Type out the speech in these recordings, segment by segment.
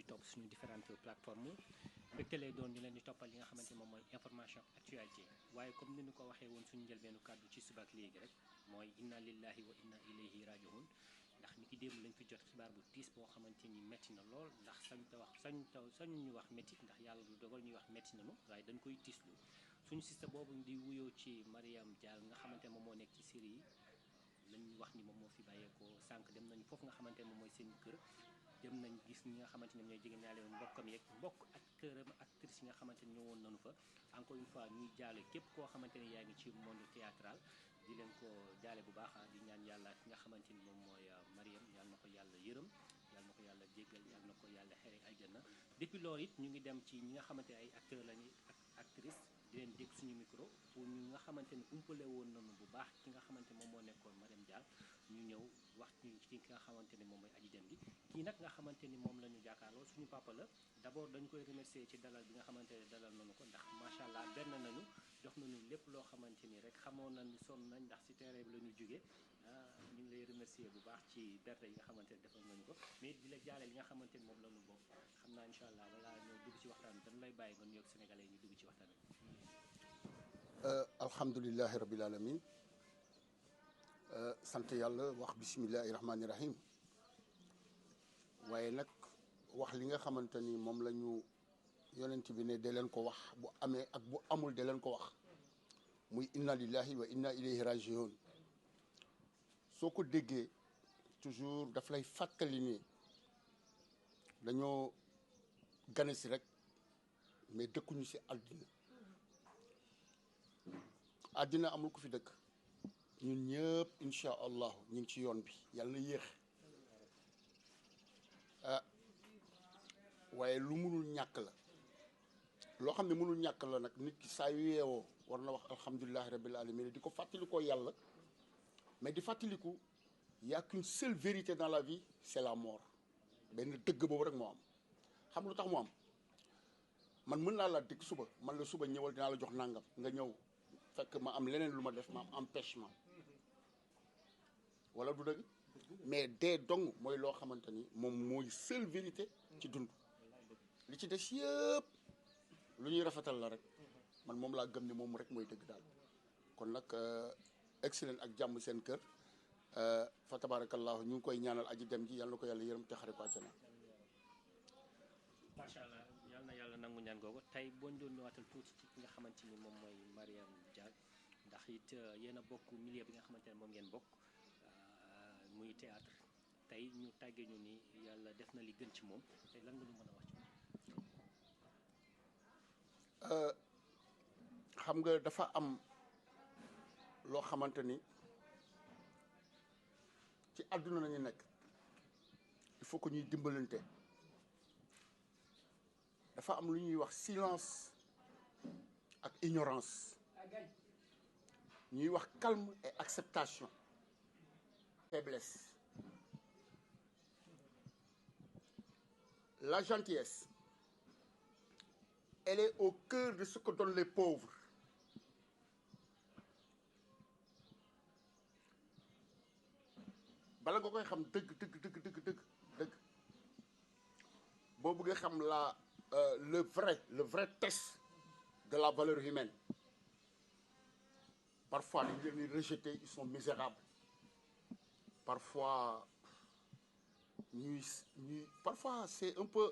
topp suñu différentes plateformes mbégte lay doon ñu leen di toppal li nga xamante moom mooy information actualité waaye comme ni ñu ko waxee woon suñu njëlbeenu kàddu ci suba ak léegi rek mooy inna lillahi wa inna ilayhi rajiun ndax ni ki démb lañ fi jot xibaar bu tiis boo xamante ni métti na lool ndax sañu ñu wax métti ndax yàlla du dogal ñuy wax métti nañu waaye dañ koy tiislu suñu sista boobu di wuyoo ci Mariam Dial nga xamante ne moom moo nekk ci Syrie lañ wax ni moom moo fi bàyyeekoo sànq dem nañu foofu nga xamante ne moom mooy seen kër dem nañ gis ñi nga xamante ne ñooy jege naa leen mbokkam yeeg mbokk ak këram actrice yi nga xamante ne ñëwoon nañu fa encore une fois ñuy jaale képp koo xamante ne yaa ngi ci monde théâtral di leen ko jaale bu baax di ñaan yàlla ki nga xamante ni moom mooy Mariam yàlla na ko yàlla yërëm yàlla na ko yàlla jéggal yàlla na ko yàlla xere aljanna depuis loolu it ñu ngi dem ci ñi nga xamante ne ay acteur lañu ak actrice di leen dégg suñu micro pour ñu nga xamante ne umpale woon nañu bu baax ki nga xamante moom moo nekkoon Mariam Dial ñu ñëw wax ñu ci ki nga xamante ne moom mooy Adji Dème gi kii nag nga xamante ni moom la ñu jàkkaarloo suñu papa la d'abord dañu koy remercier ci dalal bi nga xamante ne dalal nañu ko ndax macha allah benn nañu jox nañu lépp loo xamante ni rek xamoon nañ ni sonn nañ ndax ci terrain bi la ñu jógee ñu ngi lay remercier bu baax ci berte yi nga xamante ne defal nañu ko mais di la jaale li nga xamante ni moom la ñu bokk xam naa incha allah balaa ñoo dugg ci waxtaan bi dañu lay bàyyi nga nuyoog sénégalais yi ñu dugg ci waxtaan bi. alhamdulilahi rabil alamin sant yàlla wax bisimillahi rahmaani rahim waaye nag wax li nga xamante ni moom la ñu yonent bi ne de leen ko wax bu amee ak bu amul de leen ko wax muy inna lillahi wa inna ilayhi rajiun soo ko déggee toujours daf lay fàttali ni dañoo gane si rek mais dëkkuñu si àddina amul ku fi dëkk ñun ñëpp incha allah ñu ngi ci yoon bi yàlla na yéex waaye lu mënul ñàkk la loo xam ne mënul ñàkk la nag nit ki saa yu yeewoo war na wax alhamdulilahi rabbil alamin di ko fàttalikoo yàlla mais di fàttaliku y a qu'une seule vérité dans la vie c'est la mort benn dëgg boobu rek moo am xam lu tax mu am man mën naa la dégg suba man la suba ñëwal dinaa la jox nangam nga ñëw fekk ma am leneen lu ma def ma am empêchement wala du dëgg mais dee dong mooy loo xamante ni moom mooy seule vérité ci dund li ci des yëpp lu ñuy rafetal la rek man moom laa gëm ni moom rek mooy dëgg daal kon nag excellent ak jàmm seen kër fa tabarakallahu ñu ngi koy ñaanal Adji Dème ji yàlla na ko yàlla yërëm te xare ko àjjana. macha allah yal na yàlla nangu ñaan googu tey boo ñu doon ñëwaatal tuuti ci ki nga xamante ni moom mooy Mariam Dial ndax it yéen a bokk milieu bi nga xamante ne moom ngeen bokk muy théâtre tey ñu tàggee ñu ni yàlla def na li gën ci moom tey lan nga ñu mën a wax ci moom. xam nga dafa am loo xamante ni ci àdduna nañu nekk il faut que ñuy dimbalante. dafa am lu ñuy wax silence ak ignorance ñuy wax calme et acceptation faiblesse la gentillesse elle est au cœur de ce que donnent les pauvres bala nga koy xam dëgg boo bëggee xam le vrai test de la valeur humaine parfois dañu leen di rejeter ils sont misérables parfois parfois c'est un peu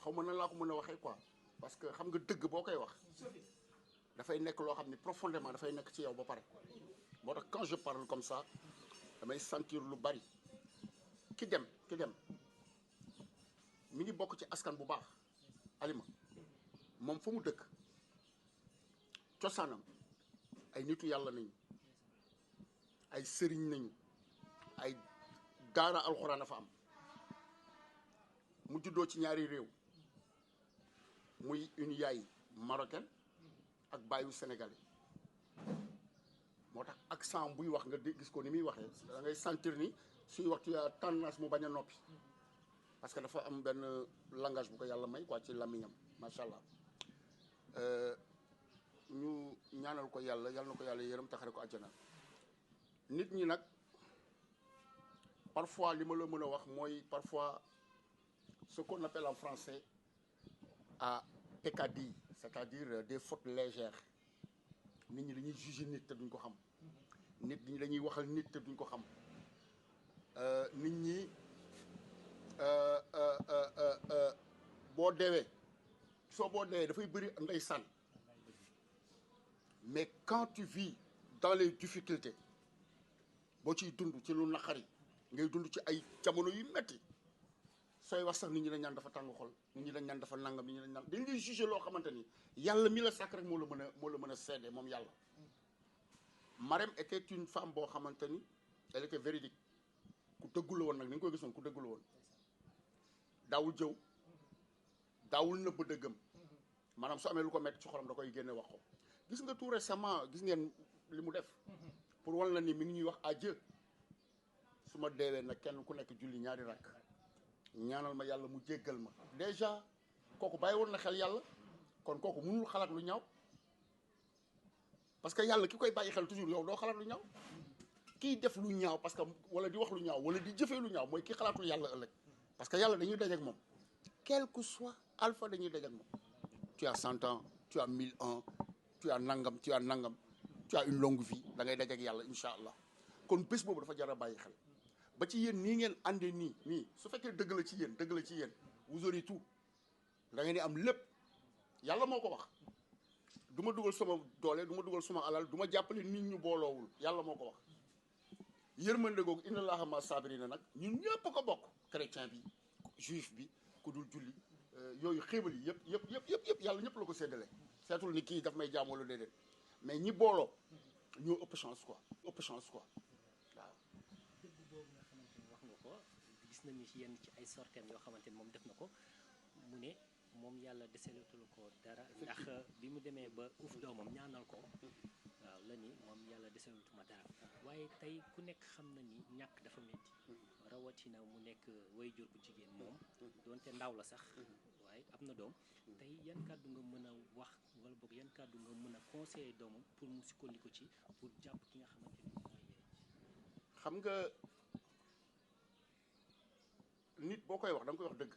xaw ma nan laa ko mën a waxee quoi parce que xam nga dëgg boo koy wax dafay nekk loo xam ne profondément dafay nekk ci yow ba pare moo tax quand je parle comme ça damay sentir lu bari ki dem mi ngi bokk ci askan bu baax Alima moom fa mu dëkk cosaanam ay nitu yàlla nañu ay sëriñ nañu ay daara alxuraan dafa am mu juddoo ci ñaari réew muy une yaay marocaine ak baayu sénégalais moo tax accent buy wax nga gis ko ni muy waxee da ngay sentir ni suy waxtu yaa tendance mu bañ a noppi parce que dafa am benn langage bu ko yàlla may quoi ci làmmiñam macha allah ñu ñaanal ko yàlla na ko yàlla yërëm taxare ko àjjana nit ñi nag parfois li ma la mën a wax mooy parfois ce qu'on appelle en français à peccadilles, c'est-à-dire des fautes légères. nit ñi dañuy juger nit te duñ ko xam nit ñi dañuy waxal nit te duñ ko xam nit ñi boo deewee boo deewee dafay bëri ndeysaan mais quand tu vis dans les difficultés boo ciy dund ci lu naqari ngay dund ci ay jamono yu metti sooy wax sax nit ñi dañ naan dafa tàng xol nit ñi dañ naan dafa nangam nit ñi dañ naan dañ lay juger loo xamante ni yàlla mi la sàkk rek moo la mën a seede moom yàlla. Marème était une femme boo xamante ni elle était véridique ku dëggu la woon nag ni nga koy gisoon ku dëggu la woon daawul jëw daawul nëbb dëggam maanaam su amee lu ko metti ci xolam da koy génne wax ko. gis nga tout récemment gis ngeen li mu def pour wan la ni mi ngi ñuy wax adieu su ma deewee nag kenn ku nekk julli ñaari rakk ñaanal ma yàlla mu jéggal ma. déjà kooku bàyyi woon na xel yàlla kon kooku mënul xalaat lu ñaaw parce que yàlla ki koy bàyyi xel toujours yow doo xalaat lu ñaaw kiy def lu ñaaw parce que wala di wax lu ñaaw wala di jëfee lu ñaaw mooy ki xalaatul yàlla ëllëg parce que yàlla dañuy daje ak moom quel que soit alpha dañuy daje ak moom. tu as 100 ans tu as 1000 ans tu as nangam tu as nangam tu as une longue vie da ngay daje ak yàlla incha allah kon bés boobu dafa jar a bàyyi xel. ba ci yéen nii ngeen àndee nii su fekkee dëgg la ci yéen vous aurez tout da ngeen di am lépp yàlla moo ko wax du ma dugal sama doole du ma dugal sama alal du ma jàppale nit ñu booloowul yàlla moo ko wax. yërmande googu inna allaha ma sabirina nag ñun ñëpp ko bokk chrétien bi juif bi ku dul julli yooyu xéebal yi yëpp yàlla ñëpp la ko séddale seetul ni kii daf may jaamoo la déedéet mais ñi booloo ñoo ëpp chance quoi waaw. gis nañu ci yenn ci ay sorteem yoo xamante ni moom def na ko mu ne moom yàlla deselatul ko dara ndax bi mu demee ba uuf doomam ñaanal ko waaw la ni moom yàlla deselatuma dara waaye tey ku nekk xam na ni ñàkk dafa metti rawatina mu nekk waajur bu jigéen moom doonte ndaw la sax waaye am na doom tey yan kàddu nga mën a wax wala boog yan kàddu nga mën a conseiller doomam pour mu sukkandiku ci pour jàpp ki nga xamante ni mooy xam nga nit boo koy wax da nga koy wax dëgg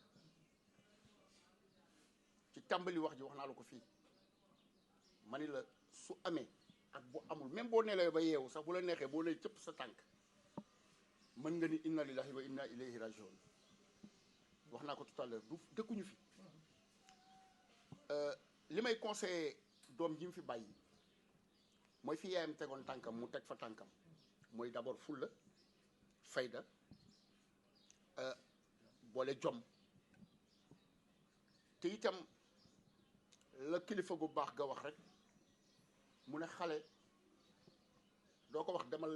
ci tàmbali wax ji wax naa la ko fii ma ni la su amee ak bu amul même boo nelee ba yeewu sax bu la neexee boo nee cëpp sa tànk mën nga ni inna lillahi wa inna ilayhi rajiun wax naa ko tout à l'heure du dëkkuñu fi li may conseillé doom ji mu fi bàyyi mooy fi yaayam tegoon tànkam mu teg fa tànkam mooy d'abord fulla fayda boole jom te itam la kilifa gu baax ga wax rek mu ne xale doo ko wax demal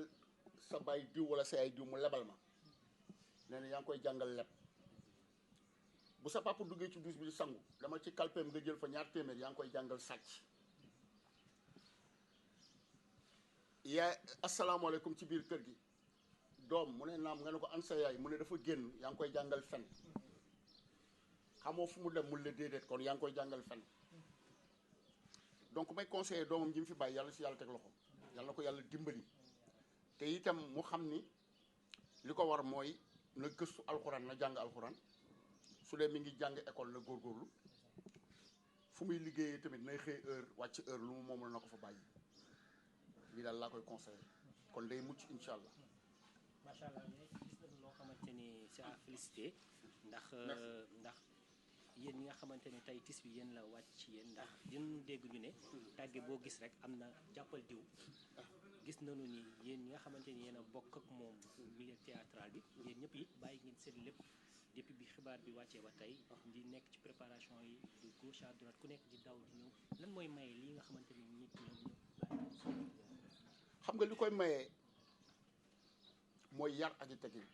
sa baay diw wala sa ay diw mu lebal ma nee na yaa ngi koy jàngal leb bu sa papa duggee ci douche bi di sangu dama ci kalpeem nga jël fa ñaar téeméer yaa ngi koy jàngal sàcc yaay asalaamaaleykum ci biir kër gi doom mu ne naam nga ne ko an sa yaay mu ne dafa génn yaa ngi koy jàngal fen xamoo fu mu dem mun la déedéet kon yaa ngi koy jàngal fen donc may conseiller doomam ji mu fi bàyyi yàlla si yàlla teg loxo yàlla na ko yàlla dimbali te itam mu xam ni li ko war mooy na gëstu alxuraan na jàng alxuraan su dee mi ngi jàng école na góorgóorlu fu muy liggéeyee tamit nay xëy heure wàcc heure lu mu moomul na ko fa bàyyi lii daal laa koy conseiller kon day mucc incha allah. macha allah mais gis nañu loo xamante ni c'est à féliciter ndax yéen ñi nga xamante ne tey tis bi yéen la wàcc ci yéen ndax dinañu dégg ñu ne tàgge boo gis rek am na jàppal diw gis nañu ni yéen ñi nga xamante ni yéen a bokk ak moom milieu théâtral bi yéen ñëpp it bàyyi ngeen seen lépp depuis bi xibaar bi wàccee ba tey di nekk ci préparation yi de gauche à droite ku nekk di daw di ñëw lan mooy maye lii nga xamante ni nit ñoom xam nga li koy maye mooy yar ak i teggin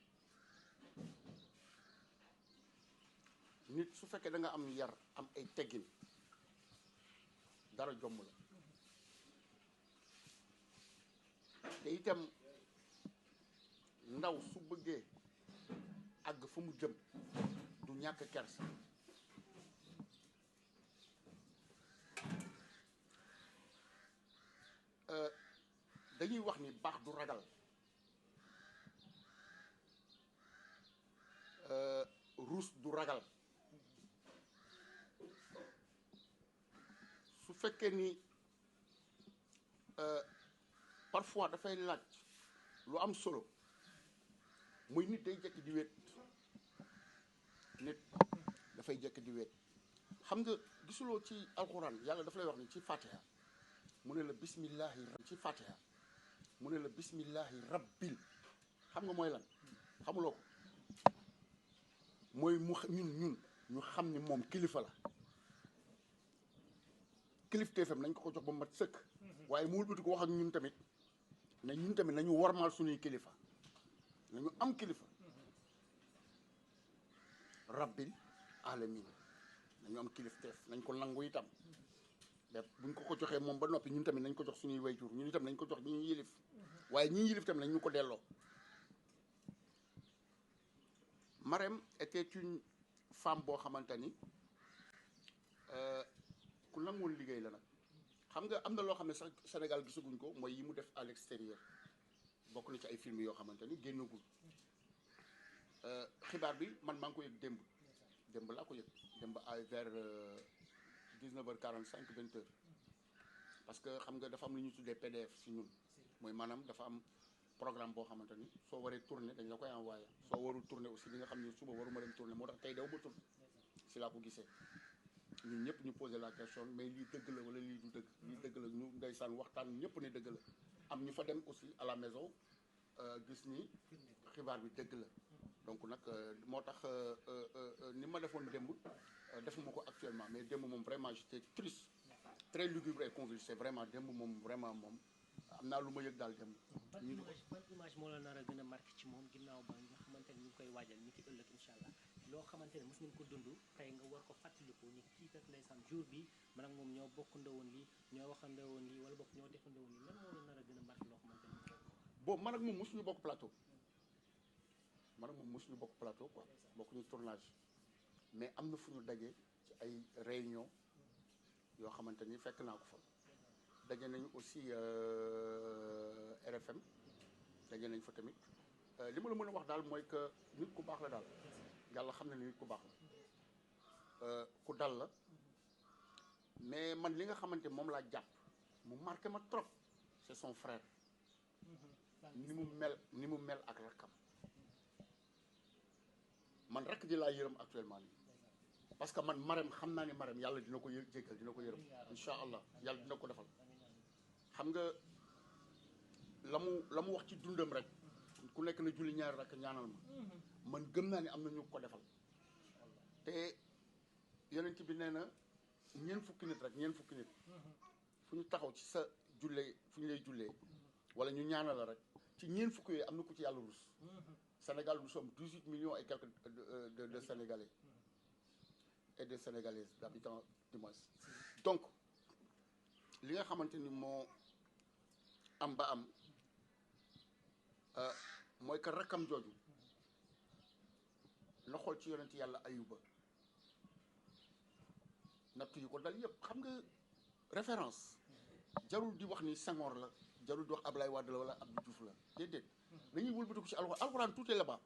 nit su fekkee da nga am yar am ay teggin dara jomm la te itam ndaw su bëggee àgg fa mu jëm du ñàkk kersa dañuy wax ni baax du ragal ruus du ragal fekkee ni parfois dafay laaj lu am solo muy nit day jekki di wéet nit dafay jekki di wéet xam nga gisuloo ci alxuraan yàlla dafa lay wax ni ci fatiha mu ne la bismillahi ci fatiha mu ne la bismillahi rabbil xam nga mooy lan xamuloo ko mooy mu ñun ñu xam ni moom kilifa la kilifteefam nañ ko jox ba mat sëkk waaye mu wëlbati ko wax ak ñun tamit ne ñun tamit nañu warmaal suñuy kilifa nañu am kilifa rabbil alamin nañu am kilifteef nañ ko nangu itam mais buñ ko joxee moom ba noppi ñun tamit nañ ko jox suñuy wayjur ñun itam nañ ko jox ñi ñu yilif waaye ñi yilif tamit nañ ñu ko delloo. Marème était une femme boo xamante ni ku nangoon liggéey la nag xam nga am na loo xam ne sax Sénégal gisaguñ ko mooy yi mu def à l'extérieur bokk na ci ay film yoo xamante ni génnagul xibaar bi man maa ngi ko yëg démb laa ko yëg démb ay vers 19h45 20h parce que xam nga dafa am lu ñu tuddee PDF si ñun mooy maanaam dafa am programme boo xamante ni soo waree tourner dañ la koy envoyé soo warul tourner aussi li nga xam ne suba waruma dem tourner moo tax tey daw ma tourner si laa ko gisee ñun ñëpp ñu posé la question mais lii dëgg la wala lii du dëgg lii dëgg la ñu ndeysaan waxtaan ñëpp ne dëgg la am ñu fa dem aussi à la maison gis ni xibaar bi dëgg la donc nag moo tax ni ma defoon démb defuma ko actuellement mais démb moom vraiment j'étais triste très lugubre et convulsé vraiment démb moom vraiment moom am naa lu ma yëg daal démb. ban image moo la nar a gën a marqué ci moom ginnaaw ba nga xamante ni ñu ngi koy waajal ni ki ëllëg incha allah loo xamante ne mos ngeen ko dund tey nga war ko fàttaliku ni kii kat ndeysaan jour bi man ak moom ñoo bokkandoo woon lii ñoo waxandoo woon lii wala bokk ñoo defandoo woon lii lan moo la nar a gën a marqué loo xamante ni. bon man ak moom mosuñu bokk plateau quoi bokkuñu tournage mais am na fu ñu daje ci ay réunion yoo xamante ni fekk naa ko fa daje nañu aussi RFM daje nañ fa tamit li ma la mën a wax daal mooy que nit ku baax la daal yàlla xam na ni nit ku baax la ku dal la mais man li nga xamante moom laa jàpp mu marqué ma trop c'est son frère ni mu mel ak rakkam man rakk ji laa yërëm actuellement nii parce que man Marème xam naa ni Marème yàlla dina ko jéggal dina ko yërëm incha allah yàlla dina ko defal xam nga la mu wax ci dundam rek ku nekk na julli ñaari rakk ñaanal ma man gëm naa ni am na ñu ko defal te yonent bi nee na ñeent fukki nit fu ñu taxaw ci sa jullee fu ñu lay jullee wala ñu ñaanal la rek ci ñeent fukki yooyu am na ku ci yàlla rus Sénégal nous sommes 18 millions et quelques de Sénégalais et de Sénégalaises d'habitants du moins donc li nga xamante ni moo am ba am mooy que rakkam jooju la xool ci yonent yàlla Ayuba natt yu ko dal yëpp xam nga référence jarul di wax ni Senghor la jarul di wax Ablaye Wade la wala Abdou Diouf la déedéet dañuy wëlbatiku ci alxuraan tout est là-bas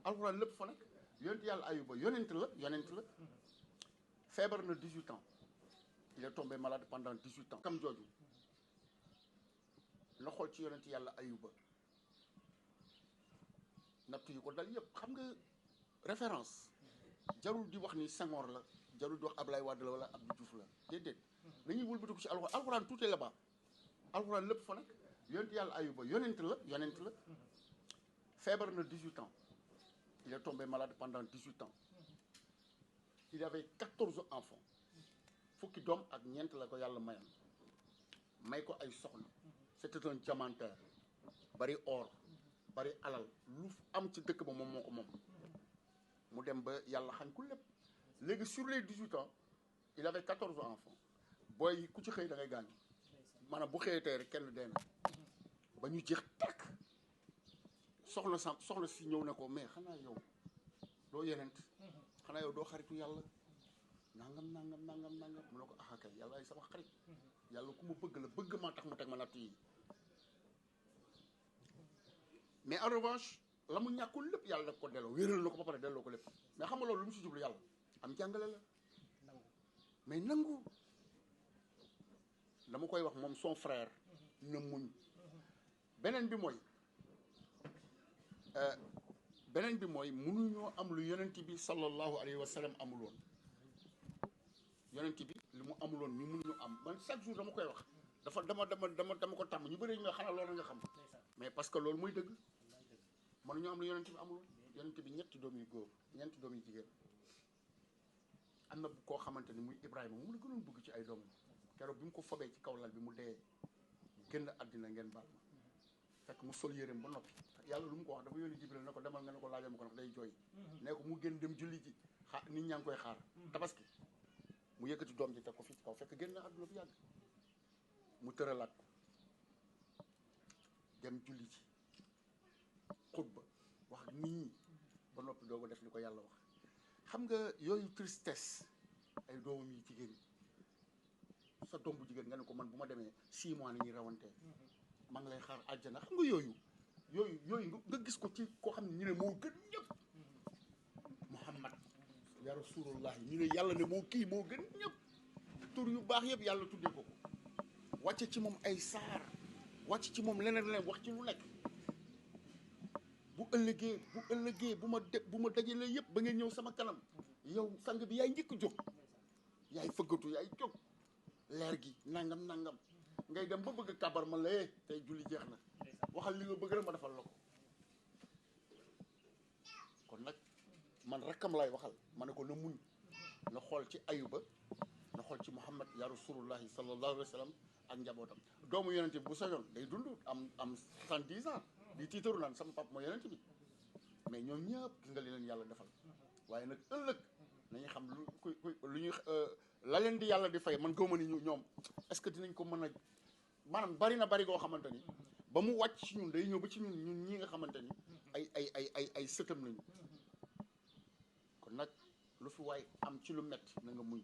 alxuraan lépp fa nekk yonent yàlla Ayuba yonent la feebar na 18 ans il est tombé malade pendant 18 ans kam jooju la xool ci yonent yàlla Ayuba natt yu ko dal yëpp xam nga référence jarul di wax ni Senghor la jarul di wax Ablaye Wade la wala Abdou Diouf la déedéet dañuy wëlbatiku ci alxuraan tout est là-bas alxuraan lépp fa nekk yonent yàlla Ayuba yonent la feebar na 18 ans il est tombé malade pendant 18 ans il avait 14 enfants fukki doom ak ñeent la ko yàlla mayan may ko ay soxna c'était un diamantaire bari or bari alal lu am ci dëkk ba moom moo ko moom mu dem ba yàlla xañ ko lépp léegi sur les 18 ans il avait 14 enfants booy ku ci xëy da ngay gaañu maanaam bu xëyee tey rek kenn dee na ba ñu jeex takk soxna si ñëw ne ko mais xanaa yow doo yenent xanaa yow doo xaritu yàlla nangam mu ne ko ah kay yàlla ay sama xarit yàlla ku ma bëgg la bëgg maa tax mu teg ma natt yi mais en revanche la mu ñàkkul lépp yàlla daf ko delloo wéeral na ko ba pare delloo ko lépp mais xam nga loolu lu mu si jublu yàlla am jàngale la mais nangu dama koy wax moom son frère na muñ. beneen bi mooy mënuñoo am lu yonent bi sallallahu alayhi wa sallam amul woon. yonent bi li mu amuloon ñu mënuñu am man chaque jour dama koy wax dama ko tàmm ñu bëri ñu xanaa loolu nga xam mais parce que loolu mooy dëgg mënuñu am lu yonent bi amuloon. yonent bi ñetti doom yu góor ñeenti doom yu jigéen am na koo xamante ni muy Ibrahima mu la gënoon bëgg ci ay doomam keroog bi mu ko fobee ci kaw lal bi mu dee génn àddina ngeen baal ma fekk mu sol yéreem ba noppi yàlla lu mu ko wax dafa yónni Jibril ne ko demal nga ne ko laajal ma ko ndax day jooy ne ko mu génn dem julli ji nit ñaa ngi koy xaar tabaski mu yëkkati doom ji teg ko fii ci kaw fekk génn àdduna bu yàgg mu tëralaat ko dem julli ji xutba wax nit ñi ba noppi doo ko def li ko yàlla wax. xam nga yooyu tristesse ay doomam yi jigéen sa doom bu jigéen nga ne ko man bu ma demee 6 mois la ñuy rawantee maa ngi lay xaar àjjana xam nga yooyu nga gis ko ci koo xam ne ñu ne moo gën ñëpp Muhammad ya rasulullah ñu ne yàlla ne moo kii moo gën ñëpp tur yu baax yëpp yàlla tuddee ko wàcce ci moom ay saar wàcc ci moom leneen wax ci lu nekk bu ëllëgee bu ma dajalee yëpp ba ngeen ñëw sama kanam yow sang bi yaay njëkk jóg yaay fëggatu yaay jóg leer gi nangam ngay dem ba bëgg kabar man la tey julli jeex na waxal li nga bëgg rek ma defal la ko kon nag man rakkam lay waxal ma ne ko na muñ na xool ci Ayuba na xool ci Muhammad ya rasulullahi sallallahu alayhi wa sallam ak njabootam doomu yonent bi bu sañoon day dund am 70 ans di tiitaru naan sama pap mooy yonent bi mais ñoom ñëpp gis nga li leen yàlla defal waaye nag ëllëg nañu xam lu ñuy la leen di yàlla di fay man gëw ma ni ñoom est-ce que dinañ ko mën a maanaam bari goo xamante ni ba mu wàcc ci ñun day ñëw ba ci ñun ñi nga xamante ni ay sëtam lañu kon nag lu fi waay am ci lu metti na nga muñ